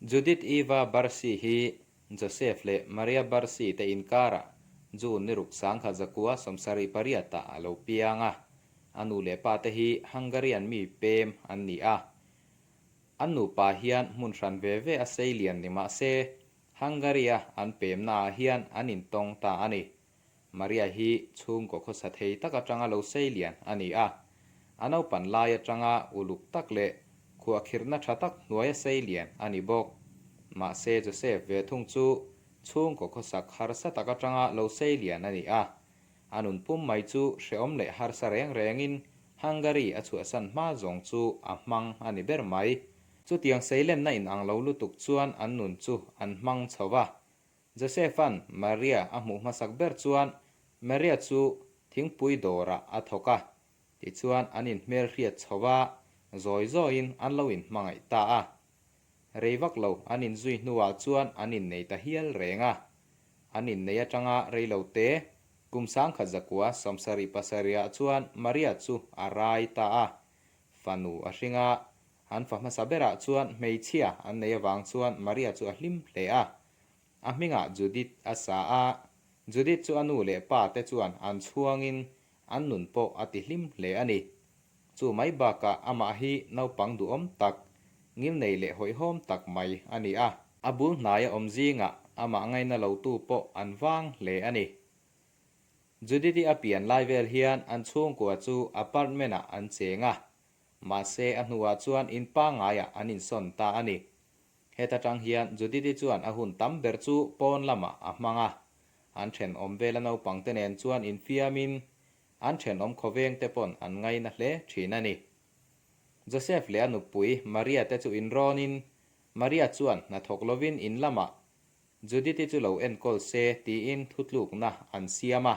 Judith Eva Barsi hi Joseph leh Maria Barsi te inkarah June ni ruk 1978 ah a lo piang a. A nu leh pa te hi Hungarian mi pem an ni a. An nupa hian hmun hran ve ve a sei lian ni mah se, Hungary-a an pemnaah hian an intawng ta a ni. Maria hi chhungkaw khawsa thei tak atanga lo sei lian a ni a. A naupan lai atanga uluk tak leh khuahkhirhna tha tak hnuaia sei lian a ni bawk. Mahse Joseph ve thung chu chhungkaw khawsak harsa tak atanga lo sei lian a ni a. A nun pum mai chu hrehawm leh harsa reng rengin Hungary a chhuahsan hma zawng chu a hmang a ni ber mai. Chutiang seilenna inang lo lutuk chuan an nun chu an hmang chho va. Joseph-a'n Maria a hmuh hmasak ber chuan Maria chu thingpui dawrah a thawk a, tichuan an inhmelhriat chho va, zawi zawiin an lo inhmangaih ta a. Rei vak lo an inzui hnuah chuan an innei ta hial reng a. An innei atanga rei lo te, kum 1977 ah chuan Maria chu a rai ta a, fanu a hring a, an fa hmasa berah chuan hmeichhia an nei avang chuan Maria chu a hlim hle a. A hmingah Judith a sa a, Judith chu a nu leh pa te chuan an chhuangin an nun pawh a ti hlim hle a ni. Chu mai bakah amah hi naupang duhawm tak, ngilnei leh hawihhawm tak mai a ni a. A bul hnaia awm zingah amah ngaina lotu pawh an vang hle a ni. Judith-i a pian lai vel hian an chhungkua chu apartment-ah an cheng a, mahse a hnuah chuan in pangaiah an insawn ta a ni. Heta tang hian Judith-i chuan a hun tam ber chu pawn lamah a hmang a, an thenawm vela naupangte nen chuan infiamin an thenawm khawveng te pawn an ngaina hle thin a ni. Joseph leh a nupui Maria te chu inrawnin Maria chuan hnathawk lovin in lamah Judith-i chu lo enkawl se tiin thutlukna an siam a.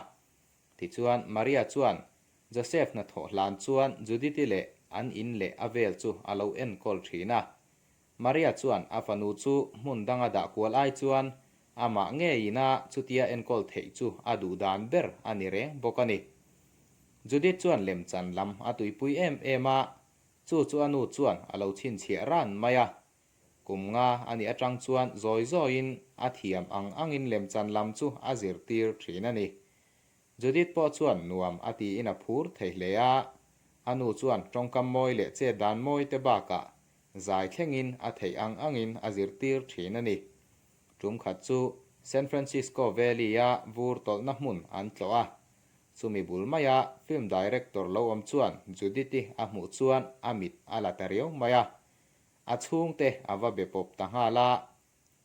Tichuan Maria chuan Joseph hnathawh hlan chuan Judith-i leh an in leh a vel chu a lo enkawl thin a. Maria chuan a fanu chu hmun danga dah kual ai chuan amah ngeiin a chutia enkawl theih chu a duh dan ber a ni reng bawk a ni. Judith chuan lemchan lam a tuipui em em a, chu chu a nu chuan a lo chhinchhiah ran mai a. Kum nga a nih atang chuan zawi zawiin a thiam ang angin lemchan lam chu a zirtir thin a ni. Judith pawh chuan nuam a tiin a phur thei hle a, a nu chuan tawngkam mawi leh chet dan mawi te bakah zai thlengin a theih ang angin a zirtir thin a ni. Tum khat chu San Francisco Valley-a vur tawlhna hmun an tlawh a, chumi bul maia film director lo awm chuan Judith-i a hmuh chuan a mit a la ta riau mai a, a chhungte a va be pawp ta nghal a,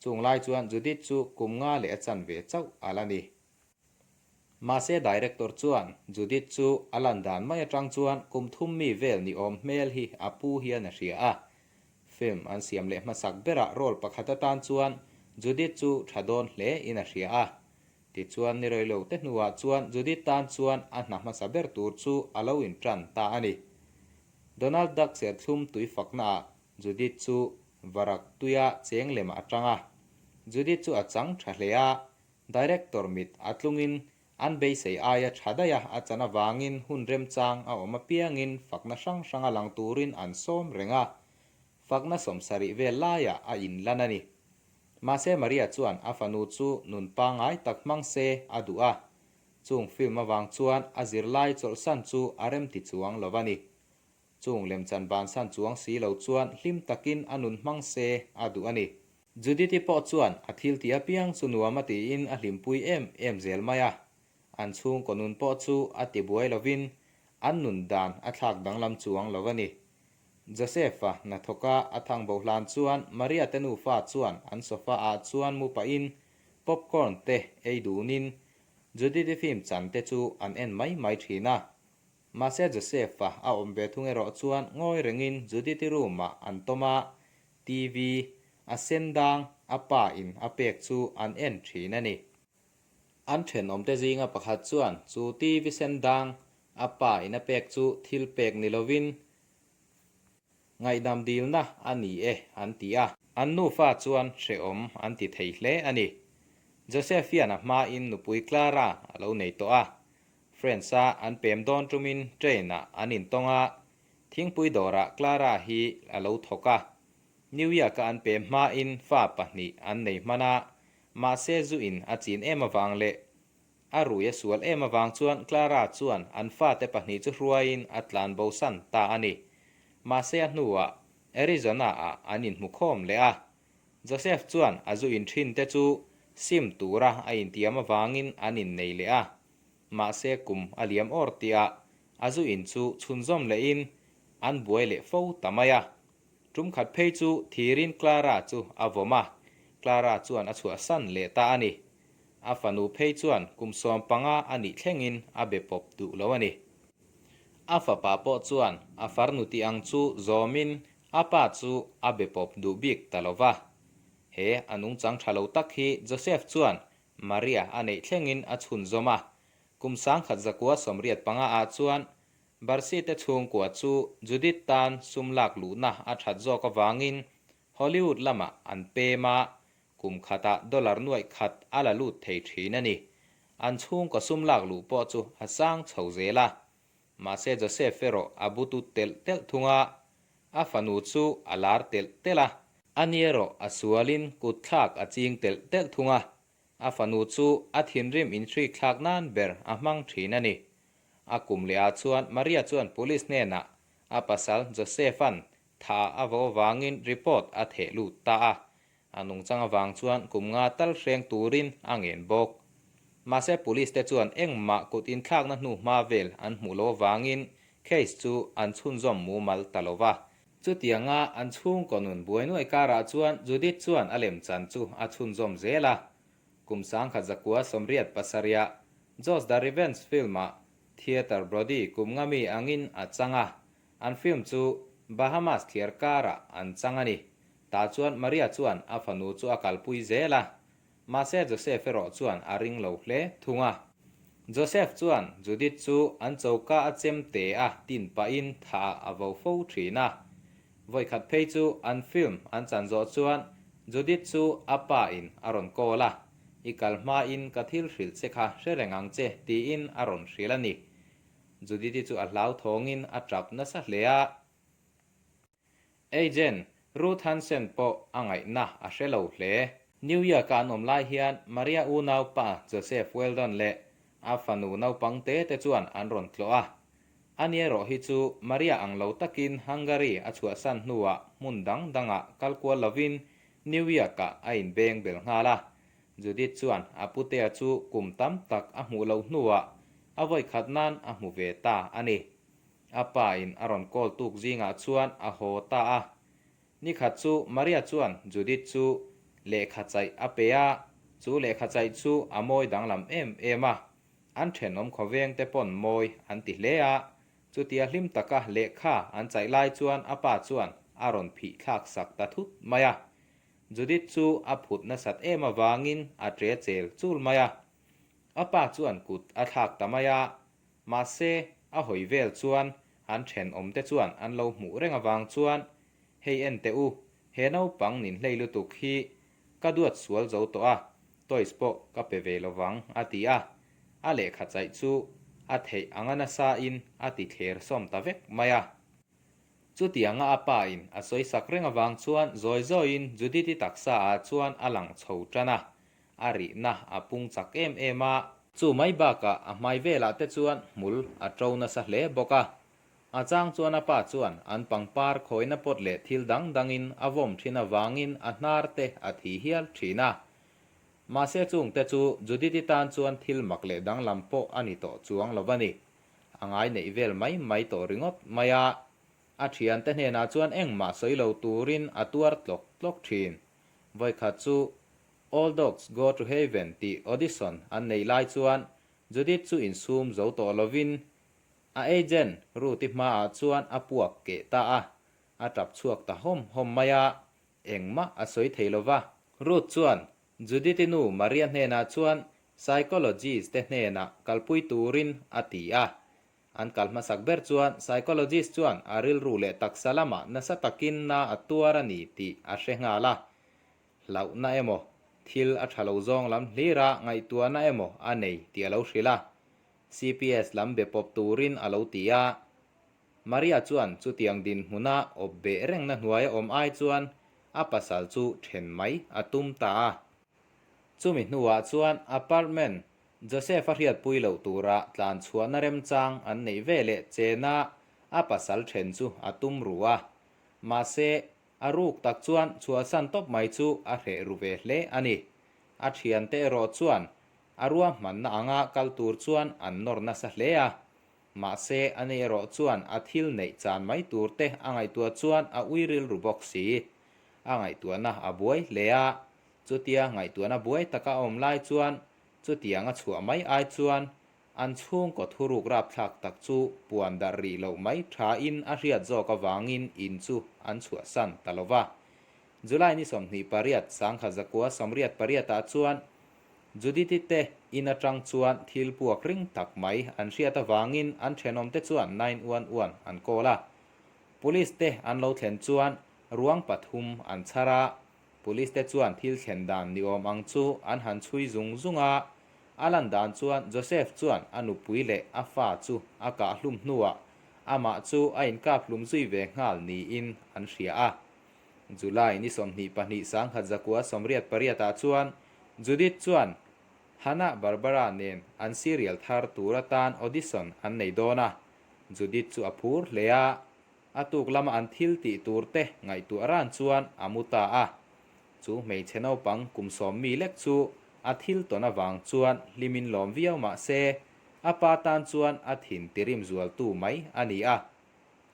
chung lai chuan Judith chu kum nga leh a chan ve chauh a la ni. Mahse director chuan Judith chu a lan dan mai atang chuan kum thum mi vel ni awm hmel hi a pu hian a hria a. Film an siam leh hmasak berah role pakhat atan chuan Judith chu tha dawn hle in a hria a. Tichuan ni reilo te hnuah chuan Judith tan chuan a hna hmasa ber tur chu a lo in tan ta a ni. Donald Duck serthlum tui faknaah Judith chu varak tuia cheng lemah a tang a. Judith chu a chang tha hle a, Director mit a tlungin an beisei aia tha daih a, a chan avangin hun remchang a awm apiangin fakna hrang hrang a lang turin an sawm reng a, fakna sawmsarih vel laiah a inlan a ni. Mahse Maria chuan a fanu chu nun pangngai tak hmang se a duh a, chung film avang chuan a zirlai chawlhsan chu a remti chuang lo a ni. Chung lemchan bansan chuang si lo chuan hlim takin a nun hmang se a duh a ni. Judith-i pawh chuan a thil tih apiang chu nuam a tiin a hlimpui em em zel mai a. An chhungkaw nun pawh chu a ti buai lovin an nun dan a thlak danglam chuang lo a ni. Joseph-a hnathawka a thang bo hlan chuan Maria te nufa chuan an sofa ah chuan mu pahin popcorn te ei dunin Judith-i film chan te chu an en mai mai thin a. Mahse Joseph-a a awm ve thung erawh chuan ngawi rengin Judith-i room-ah an tawm a, TV a sen dang a pa in a pek chu an en thin a ni. An thenawmte zinga pakhat chuan chu TV sen dang a pa in a pek chu thil pek ni lovin ngaihdam dilna a ni e an ti a. An nufa chuan hrehawm an ti thei hle a ni. Joseph hian a hmain nupui Clara a lo nei tawh a. France-a an pem dawn tumin train-ah an intawng a, Thingpui dawrah Clara hi a lo thawk a. New York-a an pem hmain fa pahnih an nei hman a, mahse zu in a chin em avang leh a rui a sual em avang chuan Clara chuan an fate pahnih chu hruaiin a tlan bosan ta a ni. Mahse a hnuah Arizona-ah an inhmukhawm leh a. Joseph chuan a zu in thin te chu sim tura a intiam avangin an innei leh a. Mahse kum a liam awr tihah a zu in chu chhunzawm lehin an buai leh fo ta mai a. Tum khat phei chu thirin Clara chu a vawm a, Clara chuan a chhuahsan leh ta a ni. A fanu phei chuan kum 15 a nih thlengin a be pawp duh lo a ni. A fapa pawh chuan a farnu tih ang chu zawmin a pa chu a be pawp duh bik ta lo va. He a nungchang tha lo tak hi Joseph chuan Maria a neih thlengin a chhunzawm a. Kum 1985 ah chuan Barsi te chhungkua chu Judith tan sum lak luhna a that zawk avangin Hollywood lamah an pem a, kum khatah dollar nuaih khat a la lut thei thin a ni. An chhungkaw sum lak luh pawh chu a sang chho zel a. Mahse Joseph erawh a butut telh telh thung a, a fanu chu a lar telh telh a. Ani erawh a sualin kutthlak a ching telh telh thung a, a fanu chu a thinrim inhrik thlak nan ber a hmang thin a ni. A kum leh ah chuan Maria chuan police hnenah a pasal Joseph-a'n tha a vo avangin report a theh lut ta a. A nungchang avang chuan kum nga tal hreng turin a ngen bawk. Mahse police te chuan engmah kut inthlakna hnu hma vel an hmuh lo avangin case chu an chhunzawm mumal ta lo va. Chutianga an chhungkaw nun buai nuai karah chuan Judith chuan a lemchan chu a chhunzawm zel a. Kum 1987 Jaws the Revenge film-ah Theatre Brody kum nga mi angin a chang a, an film chu Bahamas thliar karah an chang a ni. Tah chuan Maria chuan a fanu chu a kalpui zel a, mahse Joseph erawh chuan a ring lo hle thung a. Joseph chuan Judith chu an choka a chem te a tin pahin thah a vo fo thin a. Vawikhat phei chu an film an chan zawh chuan Judith chu a pa in a rawn call a, I kal hma in ka thil hrilh che kha hre reng ang che tiin a rawn hrilh a ni. Judith-i chu a hlauthawngin a tap nasa hle a. Agent Ruth Hansen pawh a ngaihna a hre lo hle. New York-a an awm lai hian Maria unaupa Joseph Weldon leh a fanu naupang te te chuan an rawn tlawh a. Ani erawh hi chu Maria ang lo takin Hungary a chhuahsan hnuah hmun dang dangah kal kual lovin New York-ah a inbeng bel nghal a. Judith chuan a putea chu kum tam tak a hmuh loh hnuah a vawikhat nan a hmu ve ta a ni. A pa in a rawn call tuk zingah chuan a haw ta a. Nikhat chu Maria chuan Judith chu lehkha chaih a pe a, chu lehkha chaih chu a mawi danglam em em a. An thenawm khawveng te pawn mawi an ti hle a, chutia hlim taka lehkha an chaih lai chuan a pa chuan a rawn phih thlak sak ta thut mai a. Judith chu a phut nasat em avangin a tre chel chul mai a. A pa chuan kut a thlak ta mai a, mahse a hawi vel chuan an thenawm te chuan an lo hmuh reng avang chuan, Hei en teh u, he naupang ninhlei lutuk hi ka duat sual zo tawh a, Toys pawh ka pe ve lovang, a ti a. A lehkha chaih chu a theih anga nasa in a ti thler sawm ta vek mai a. Chutianga a pa in a sawi sak reng avang chuan zawi zawiin Judith-i taksa ah chuan a lang chho tan a. A rihna a pung chak em em a. Chu mai bakah a hmai velah te chuan hmul a to nasa hle bawk a. A chang chuan a pa chuan an pangpar khawina pawt leh thil dang dangin a vawm thin avangin a hnar te a thi hial thin a. Mahse chungte chu Judith-i tan chuan thil mak leh danglam pawh a ni tawh chuang lo a ni. A ngai neih vel mai mai tawh ringawt mai a. A thiante hnenah chuan engmah sawi lo turin a tuar tlawk tlawk thin. Vawikhat chu All Dogs Go to Heaven tih audition an neih lai chuan Judith chu insum zo tawh lovin A agent Ruth-i hmaah chuan a puak keh ta a, a tap chhuak ta hawm hawm mai a, engmah a sawi thei lo va. Ruth chuan Judith-i nu Maria hnenah chuan psychologist te hnenah kalpui turin a ti a. An kal hmasak ber chuan psychologist chuan a rilru leh taksa lamah nasa takin na a tuar a ni tih a hre nghal a. Hlauhna emaw, thil a tha lo zawng lam hlira ngaihtuahna emaw a nei tih a lo hrilh a. CPS lam be pawp turin a lo ti a. Maria chuan chutiang dinhmuna awp beh rengna hnuaia awm ai chuan a pasal chu then mai a tum ta a. Chumi hnuah chuan apartment Joseph-a hriatpui loh tura tlan chhuahna remchang an neih ve leh chena a pasal then chu a tum ru a. Mahse, a ruk tak chuan chhuahsan tawp mai chu a hreh ru ve hle a ni. A thiante erawh chuan a ruahmanna anga kal tur chuan an nawr nasa hle a. Mahse, ani erawh chuan a thil neih chan mai tur te a ngaihtuah chuan a ui rilru bawk si. A ngaihtuahna a buai hle a, chutia ngaihtuahna buai taka a awm lai chuan chutianga chhuah mai ai chuan an chhungkaw thuruk rapthlak tak chu puan darh rih loh mai thain a hriat zawk avangin in chu an chhuahsan ta lo va. July ni 28 1988 ah chuan Judith-i te in atang chuan thil puak ring tak mai an hriat avangin an thenawmte chuan 911 an call a. Police te an lo thlen chuan ruang pathum an chhar a, Police te chuan thil thlen dan ni awm ang chu an han chhui zung zung a, a lan dan chuan Joseph chuan a nupui leh a fa chu a kah hlum hnuah amah chu a inkap hlum zui ve nghal niin an hria a. July ni 22 1988 ah chuan Judith chuan Hanna Barbera nen an serial thar tur atan audition an nei dawn a, Judith chu a phur hle a, a tuk lama an thil tih tur te ngaihtuah ran chuan a mu ta a. Chu hmeichhe naupang kum sawm mi lek chu a thil tawn avang chuan hlimin lawm viau mah se, a pa tan chuan a thin tirim zualtu mai a ni a.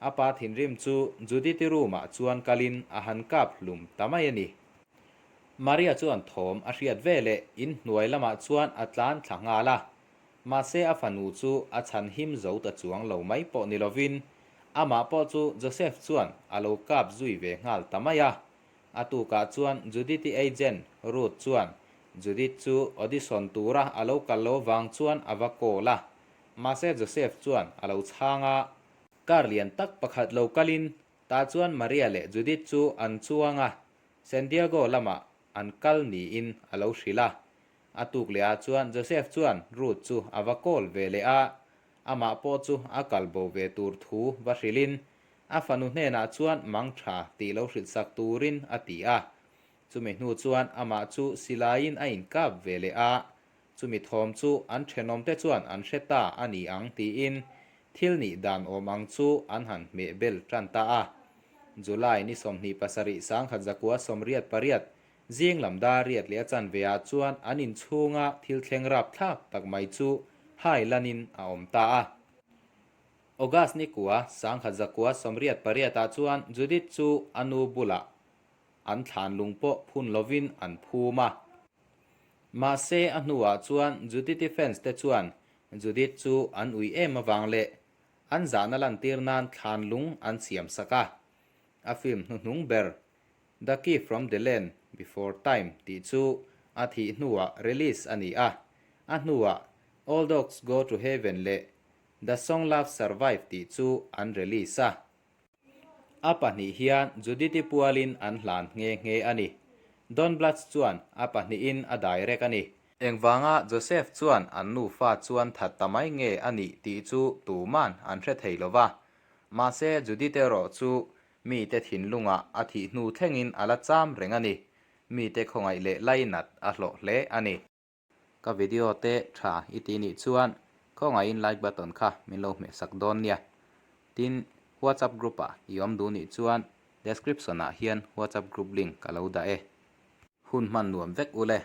A pa thinrim chu Judith-i room-ah chuan kalin a han kap hlum ta mai a ni. Maria chuan thawm a hriat ve leh inhnuai lamah chuan a tlan thla nghal a. Mahse a fanu chu a chhan him zo ta chuang lo mai pawh ni lovin amah pawh chu Joseph chuan a lo kap zui ve nghal ta mai a. A tukah chuan Judith-i agent Ruth chuan Judith chu audition tura a lo kal lo vang chuan a va call a. Mahse Joseph chuan a lo chhang a. Car lian tak pakhat lo kalin tah chuan Maria leh Judith chu an chuang a, San Diego lamah an kal niin a lo hrilh a. A tuk leh ah chuan Joseph chuan Ruth chu a va call ve leh a, amah pawh chu a kal bo ve tur thu va hrilhin a fanu hnenah chuan mang tha tih lo hrilh sak turin a ti a. Chumi hnu chuan amah chu silaiin a inkap ve leh a, chumi thawm chu an thenawmte chuan an hre ta a ni ang tiin thil nih dan awm ang chu an han hmeh bel tan ta a. July ni 27 1988 Zing lam dar riat leh a chanve ah chuan an inchhunga thil thleng rap thlak tak mai chu hai lanin a awm ta a. August ni kua 1988 ah chuan Judith chu a nu bulah an thlan lung pawh phun lovin an phum a. Mahse a hnuah chuan Judith-i fans te chuan Judith chu an ui em avang leh an zahna lantir nan thlan lung an siam sak a. A film hnuhnung ber The Key From The Land Before Time tih chu a thih hnuah release a ni a, a hnuah All Dogs Go To Heaven leh The Song Love Survive tih chu an release a. A pahnih hian Judith-i pualin an hlan nghe nghe a ni. Don Bluth chuan a pahnihin a direct a ni. Engvanga Joseph chuan an nufa chuan that ta mai nge a nih tih chu tuman an hre thei lo va. Mahse Judith erawh chu Mite thinlungah a thih hnu thlengin a la cham reng a ni. Mite khawngaih leh lainat a hlawh hle a ni. Ka video te tha i ti nih chuan khawngaihin like button kha min lo hmeh sak dawn nia. Tin, WhatsApp group ah i awm duh nih chuan description ah hian WhatsApp group link ka lo dah e. Hun hman nuam vek ule.